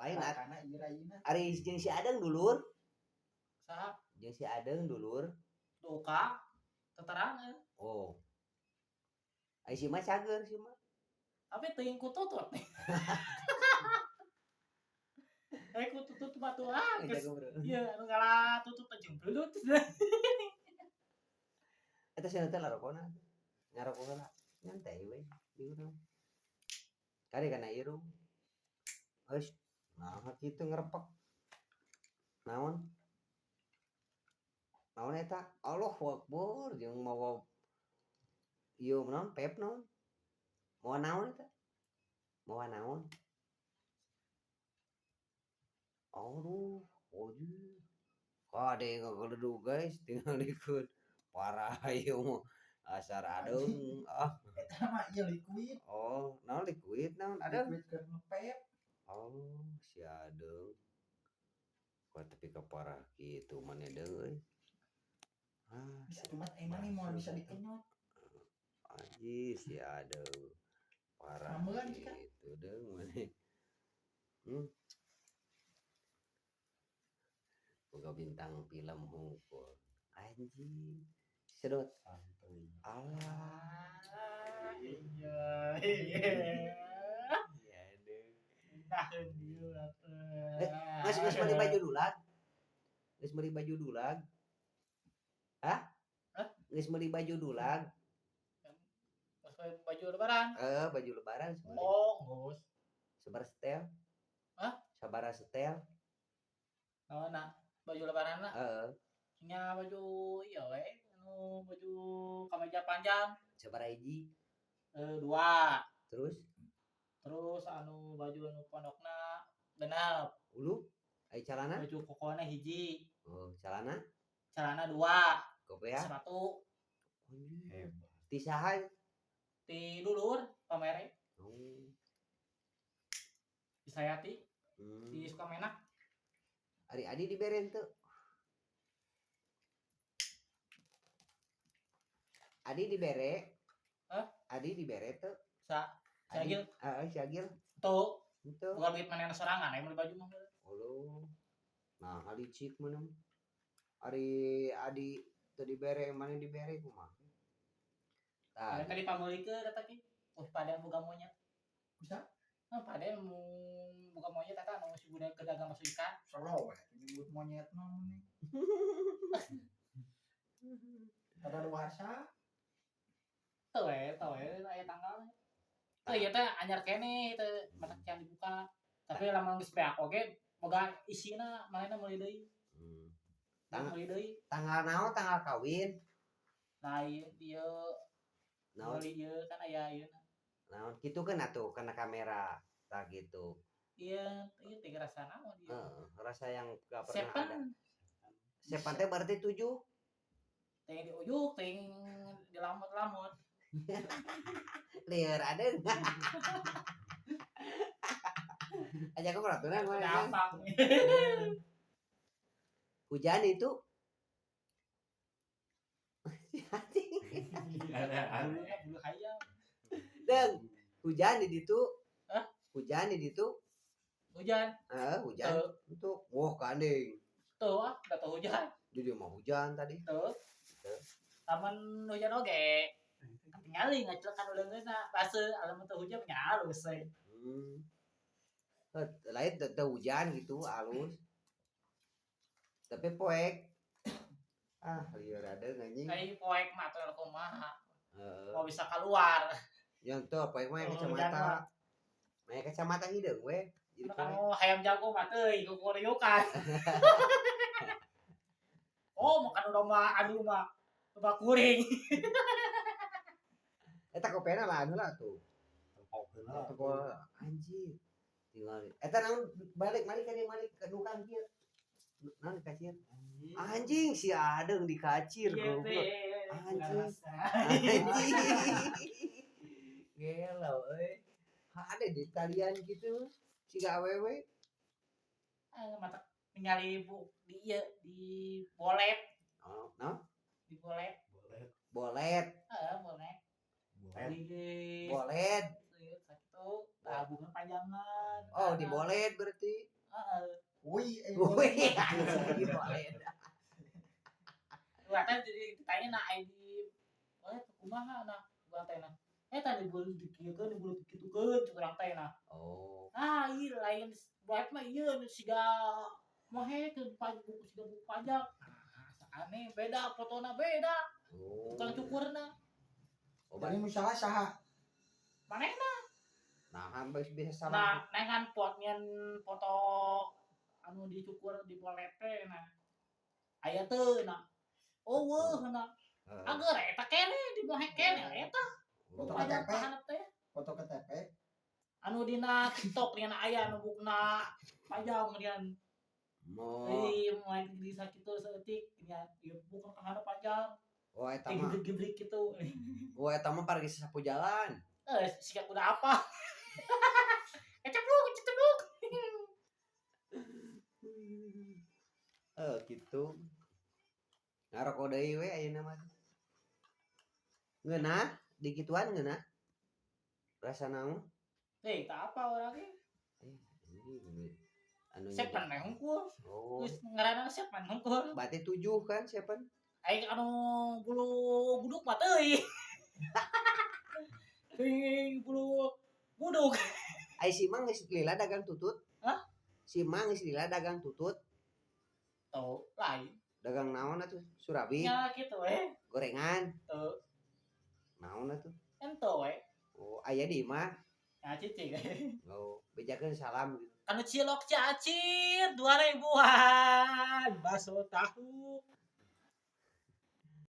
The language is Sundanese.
Lain Karena ieu rayina. Ari jeung si Adeng dulur. Saha? Jeung si Adeng dulur. Duka. Teterang eh. Oh. Ai si mah cager si mah. Tapi teuing ku tutut. Eh ku tutut batu ah. Eh, Geus jago, bro. Iya, anu ngala tutut teh jeung belut. Eta sia teh larokona. Ngarokok heula. Nyantai we di urang. Kari kana irung. Geus, nah kitu ngerepek. Naon? Naon eta? Allahu Akbar jeung mawa ieu naon pep naon? Mawa naon eta? Mawa naon? Aduh, anjir. Kade ngageledug guys, tinggal ikut. Parah ieu mah. Asar adeung ah. Eta mah ieu liquid. Oh, naon liquid naon adeung? Liquid keur ngepep. Oh, si adeung. Kok tapi kaparah kitu maneh deung euy. Ah, Bisa cuma emang nih mau bisa dikenyot. Anjir si adeung. Parah Mambelan cika. kitu deung maneh. Boga bintang film hungkul. Anjing. Sedot. Santuy. Alah. Iya. Iya. Ya aduh. Nah, ieu atuh. Eh, geus geus meuli baju dulag. Geus meuli baju dulag. Hah? Hah? Geus meuli baju dulag. Geus meuli baju lebaran. Baju lebaran geus meuli. Oh, geus. Sabaraha setel? Hah? Sabaraha setel? Naonna? Baju lebaranna? Heeh. Nya baju ieu we, anu baju kameja panjang. Sabaraha hiji? 2. Terus? Terus anu baju anu pondokna genep. Ulu? Ai calana? Baju kokona hiji. Oh, calana? Celana 2. Kopea? Sepatu. Anjir. Hebat. Ti saha? Ti dulur pamere. Oh. Di Sayati, di Sukamenak. Ari adi dibere henteu? Adi dibere? Hah? Adi dibere teu? Sa? Si Adi, Agil? heeh, si Agil. Tuh. Henteu. Bukan duit manehna sorangan aya meuli baju mah. Uluh. Nah, licik mana? Ari adi teu dibere, maneh dibere kumaha? Tah. Tadi pameulikeun eta ki. Oh, padean boga monyet. Bisa? Nah, padean mu boga monyet eta anu si budak keur dagang bakso ikan. Solo we nyebut monyet mah mun. Kada luarsa. Teu we, teu we aya tanggal. Teu ieu teh anyar keneh teu matak can dibuka. Tapi lamun geus beak oge boga isina manehna meuli deui. Meuli deui. Tanggal naon tanggal kawin? Nah, ieu ieu Naon? meuli ieu kan aya ieu. Naon kitu kan atuh kana kamera tah gitu. Iya, ieu teh rasa naon ieu? Heeh, rasa yang gak pernah ada. Sepen. Sepen teh berarti 7. Teh diuyuk, teh dilamot-lamot. Lieur adeung. Aja aku peraturan mah. Gampang. Hujan itu. Anjing. Bulu hayam. Deng, hujan di ditu. Hah? Hujan di ditu. Hujan. Heeh, hujan. Tuh. Itu, wah kanding. Tuh, ah, udah tuh hujan. Jadi mah hujan tadi. Tuh. Tuh. Taman hujan oge. Ketinggali ngaclekan uleungeunna, base alam teu hujan nya halus we. Lain teu hujan gitu, halus. Tapi poek. Ah, lieur adeung anjing. Ai poek mah atuh kumaha. Heeh. Mau bisa keluar. Yang teu poek mah Oh, kacamata. hujan mah. Mah kacamata hideung we. Jadi poek. Kalau hayam jago mah teuing kukuruyukan. Oh, makan udah mah aduh mah. Coba kuring. Eta kopena lah anu lah tuh. Tempokeun lah. Toko anjir. Tinggal eta naon balik malik ka dieu malik ka tukang kieu. Naon dikacir? Anjing si Adeng dikacir Iya, goblok. teh. Anjing. Rasa. Anjing. Gelo euy. Ada di talian gitu siga awewe. Ah, mata ningali bu di ieu di bolet. Oh, naon? Di bolet. Bolet. Bolet. Heeh, bolet. Bolet. Di Bolet. Sakitu, tabungan panjangan. Oh, di bolet berarti. Woi, eh, Wih, anjing boleh. Urang teh jadi ditanya na ai di oh kumaha nah urang teh nah. Eh tadi bulu dikieukeun bulu dikitukeun cek urang teh nah. Oh. Ah, ieu lain buat mah ieu nu siga mohe ke pajak buku siga buku pajak. Ah, aneh beda fotona beda Oh. tukang cukurna. Oh, Jadi nu salah saha? Manehna nah, geus bisa salah. nah nengan pot nyen foto anu dicukur di bolete nah. Aya teu nah. Oh weuh nah. Heeh. Ager eta keneh di mohe keneh eta. Foto Pajak KTP. kahanap teh. Foto KTP. Anu dina TikTok dina aya nu bukna pajang kemudian Mo. Jadi mulai di sakitu saeutik nya ieu bukan kahanap panjang. Oh, eta Kayak mah. gibrik-gibrik gitu. Oh, eta mah pargi sapu jalan. Eh, sikat udah apa? Kecepluk, kecepluk. Eh, gitu. Ngarokok deui we ayeuna mah. Ngeunah, dikituan ngeunah. Rasana mah. Eh, tak apa orang ge. Ini anu Sepan we hungkul. Oh. Geus ngaranna sepan hungkul. Berarti 7 kan sepan? Aing anu bulu buduk mah teuing. Teuing bulu buduk. Ai si Mang geus lila dagang tutut. Hah? Si Mang geus lila dagang tutut. Tuh, lain. Dagang naon atuh? Surabi, Nya kitu we. gorengan, Tuh, naon atuh? ento we. Oh, aya di imah. Nah, cicing. Oh, bejakeun salam gitu. Anu cilok cacir 2000-an, bakso tahu.